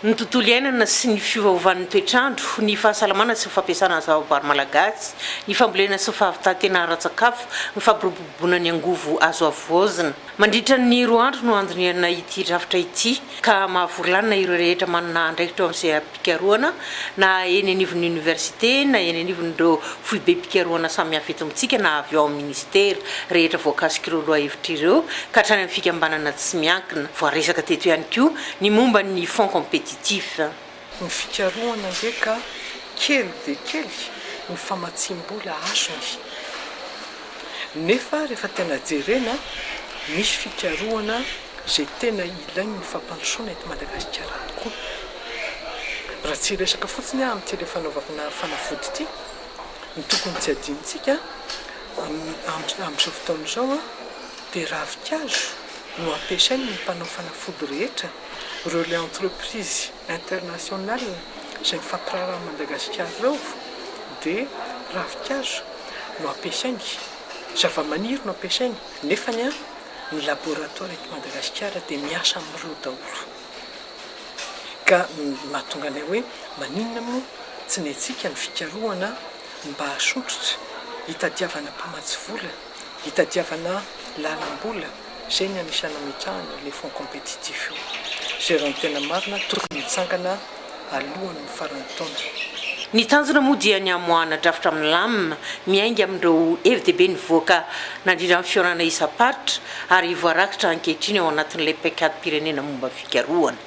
Ny tontolo iainana sy ny fiovaovan'ny toetr'andro, ny fahasalamana sy ny fampiasana ny zavaboary malagasy, ny fambolena sy ny fahavitan-tena ara-tsakafo, ny fampiroboroboana ny angovo azo havaozina. Mandritra ny roa andro no handinihana ity drafitra ity ka mahavory lanona ireo rehetra manana andraikitra eo amin'ny seha-pikarohana na eny anivon'ny oniversite na eny anivon'ireo foibem-pikarohana samihafa eto amintsika na avy ao amin'ny minisitera rehetra voakasik'ireo lohahevitra ireo ka hatrany amin'ny fikambanana tsy miankina. Voaresaka teto ihany koa ny momba ny fonds compétitif. Ny fikarohana ange ka kely dia kely ny famatsiam-bola azony. Nefa rehefa tena jerena, misy fikarohana izay tena ilain'ny fampandrosoana eto Madagasikara tokoa. Raha tsy hiresaka fotsiny aho amin'ity ilay fanaovana fanafody ity, ny tokony tsy hadinontsika amin'izao fotoana izao dia ravinkazo no ampiasain'ny mpanao fanafody rehetra, ireo ilay entreprise internationale izay mifampiraharaha amin'i Madagasikara ireo dia ravinkazo no ampiasainy, zavamaniry no ampiasainy, nefany an ny laboratoire eto Madagasikara dia miasa amin'ireo daholo. Ka ny mahatonga anay hoe maninona moa tsy ny antsika ny fikarohana mba hasondrotra, hitadiavana mpamatsy vola, hitadiavana lalam-bola, izay ny anisan'ny nametrahana ilay fonds compétitif io, izay raha ny tena marina tokony hitsangana alohan'ny faran'ny taona. Ny tanjona moa dia ny hamoahana drafitra milamina miainga amin'ireo hevi-dehibe nivoaka nandrindra ny fihaonana isam-paritra ary voarakitra ankehitriny ao anatin'ilay paikadim-pirenena momba ny fikarohana.